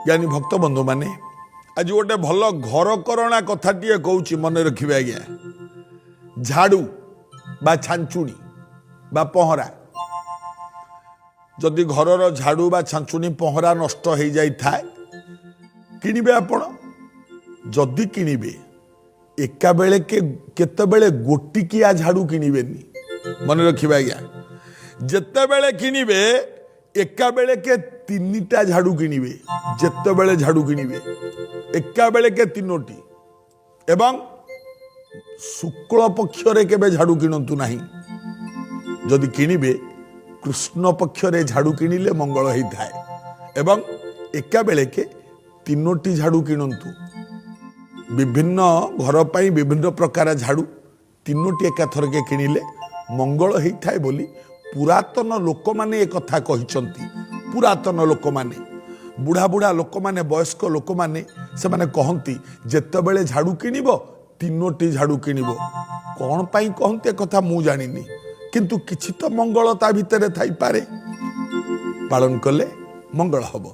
ଜ୍ଞାନୀ ଭକ୍ତ ବନ୍ଧୁମାନେ, ଆଜି ଗୋଟେ ଭଲ ଘରକରଣା କଥାଟିଏ କହୁଛି, ମନେ ରଖିବେ ଆଜ୍ଞା। ଝାଡ଼ୁ ବା ଛାଞ୍ଚୁଣି ବା ପହଁରା, ଯଦି ଘରର ଝାଡ଼ୁ ବା ଛାଞ୍ଚୁଣି ପହଁରା ନଷ୍ଟ ହେଇଯାଇଥାଏ, କିଣିବେ ଆପଣ। ଯଦି କିଣିବେ, ଏକାବେଳେକେ କେତେବେଳେ ଗୋଟିକିଆ ଝାଡ଼ୁ କିଣିବେନି। ମନେ ରଖିବେ ଆଜ୍ଞା, ଯେତେବେଳେ କିଣିବେ, ଏକାବେଳେକେ ତିନିଟା ଝାଡ଼ୁ କିଣିବେ। ଯେତେବେଳେ ଝାଡ଼ୁ କିଣିବେ, ଏକାବେଳେକେ ତିନୋଟି। ଏବଂ ଶୁକ୍ଳ ପକ୍ଷରେ କେବେ ଝାଡ଼ୁ କିଣନ୍ତୁ ନାହିଁ। ଯଦି କିଣିବେ, କୃଷ୍ଣ ପକ୍ଷରେ ଝାଡ଼ୁ କିଣିଲେ ମଙ୍ଗଳ ହେଇଥାଏ। ଏବଂ ଏକାବେଳେକେ ତିନୋଟି ଝାଡ଼ୁ କିଣନ୍ତୁ। ବିଭିନ୍ନ ଘର ପାଇଁ ବିଭିନ୍ନ ପ୍ରକାର ଝାଡ଼ୁ ତିନୋଟି ଏକାଥରକେ କିଣିଲେ ମଙ୍ଗଳ ହେଇଥାଏ ବୋଲି ପୁରାତନ ଲୋକମାନେ ଏ କଥା କହିଛନ୍ତି। ପୁରାତନ ଲୋକମାନେ, ବୁଢ଼ା ବୁଢ଼ା ଲୋକମାନେ, ବୟସ୍କ ଲୋକମାନେ, ସେମାନେ କହନ୍ତି, ଯେତେବେଳେ ଝାଡ଼ୁ କିଣିବ, ତିନୋଟି ଝାଡ଼ୁ କିଣିବ। କ'ଣ ପାଇଁ କହନ୍ତି ଏ କଥା ମୁଁ ଜାଣିନି, କିନ୍ତୁ କିଛି ତ ମଙ୍ଗଳ ତା ଭିତରେ ଥାଇପାରେ। ପାଳନ କଲେ ମଙ୍ଗଳ ହବ।